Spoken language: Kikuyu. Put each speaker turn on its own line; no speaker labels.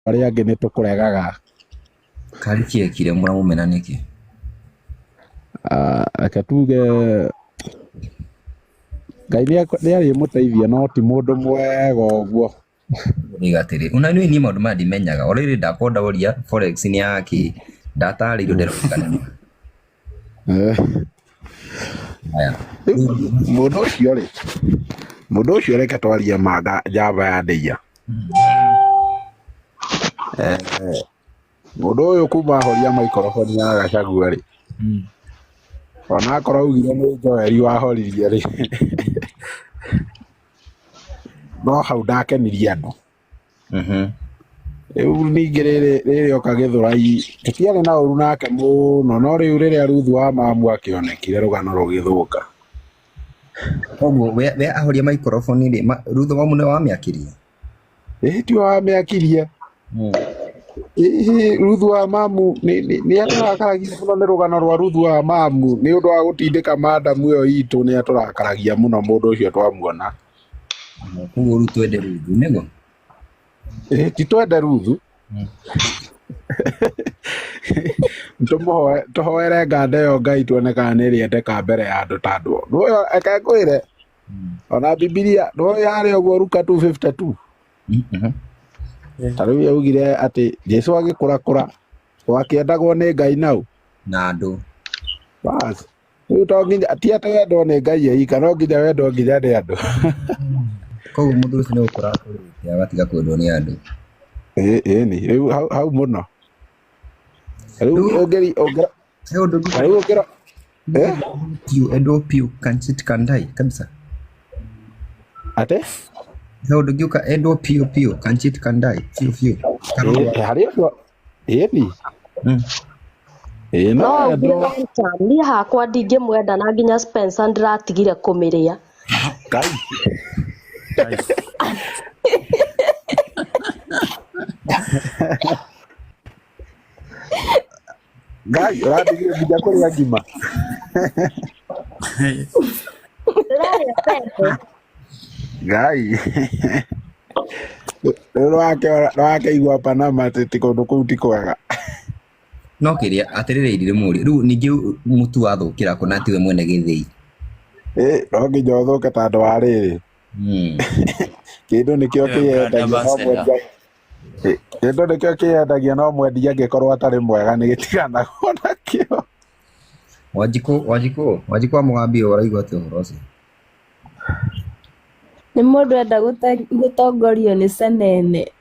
Arĩa angĩ nĩ tũkũregaga.
Kariki ekire mũramũmena nĩkĩ?
Ah, reke tuge Ngai nĩ arĩmũteithia no ti mũndũ mwega ũguo.
Ndiga atĩrĩ, ona niĩ niĩ maũndũ maya ndimenyaga. O rĩrĩ ndakwa ndaũria forex nĩ ya kĩ, ndatarĩirio ndĩroririkana.
Eh.
Haya.
Rĩu mũndũ ũcio rĩ, mũndũ ũcio reke twarie ma njamba ya ndĩia. Eh, mũndũ ũyũ kuma ahoria maikoroboni ya Gachagua rĩ, ona akorwo augire nĩ Joel wahoririe rĩ, no hau ndakenirie andũ. Rĩu ningĩ rĩrĩ rĩrĩ oka Gĩthũrai tũtiarĩ na ũru nake mũno, no rĩu rĩrĩa Ruthu wa mamu akĩonekire rũgano rũgĩthũka.
Koguo we ahoria maikoroboni rĩ, Ruthu wa mamu nĩwe wamĩakirie?
Ĩĩ tiwe wamĩakirie. Ĩhĩ Ruthu wa mamu nĩ atũrakaragia mũno nĩ rũgano rwa Ruthu wa mamu nĩ ũndũ wa gũtindĩka madamu ĩyo itũ nĩ atũrakaragia mũno mũndũ ũcio twamuona.
Koguo rĩu twende Ruthu nĩguo?
Ĩĩ ti twende Ruthu. Tũmũhoe tũhoere nganda ĩyo Ngai tuone kana nĩ ĩrĩendeka mbere ya andũ ta andũ. Nĩũĩ reke ngwĩre ona Bibilia nĩũĩ yarĩ ũguo Luka 2:52. Ta rĩu yaugire atĩ Jesu agĩkũrakũra wakĩendagwo nĩ Ngai nau
Na andũ.
Bas. Rĩu to nginya ti atĩ wendwo nĩ Ngai eika no nginya wendwo nginya nĩ andũ.
Koguo mũndũ ũcio nĩ gũkũra akũrĩte agatiga kwendwo nĩ andũ.
Ĩĩ ĩni rĩu hau, hau mũno. Rĩu ũngĩri ũngĩra
He ũndũ ũngĩ
rĩu ũngĩra eh?
piũ endwo piũ can cheat can die kabisa.
Atĩ?
He ũndũ ũngĩũka endwo piũ piũ can cheat can die piũ piũ.
Ĩĩ harĩ ũndũ ĩni. Ĩĩ no
No
endwo.
ũngire one time, niĩ hakwa ndingĩmwenda na nginya Spencer ndĩratigire kũmĩrĩa.
Ngai. Ngai ũrandigire nginya kũrĩa ngima.
Ndĩrarĩa mbembe.
Ngai. Rĩu nĩwakĩigua Panama atĩ ti kũndũ kũu ti kwega.
No kĩrĩa atĩrĩrĩ ndĩrĩmũrie rĩu ningĩ mũtu wathũkĩra kũ na tiwe mwene gĩthĩi?
Ĩ no nginya ũthũke tondũ wa rĩrĩ. Kĩndũ nĩkĩo
Nĩwe brand
kĩyendagia no
ambassador.
mwendia kĩndũ nĩkĩo kĩyendagia no mwendia angĩkorwo atarĩ mwega nĩ gĩtiganagwo nakĩo.
Wanjikũ Wanjikũ Wanjikũ wa Mũgambi ũraigua atĩa ũhoro ũcio?
Nĩ mũndũ enda gũtongorio nĩ cenene.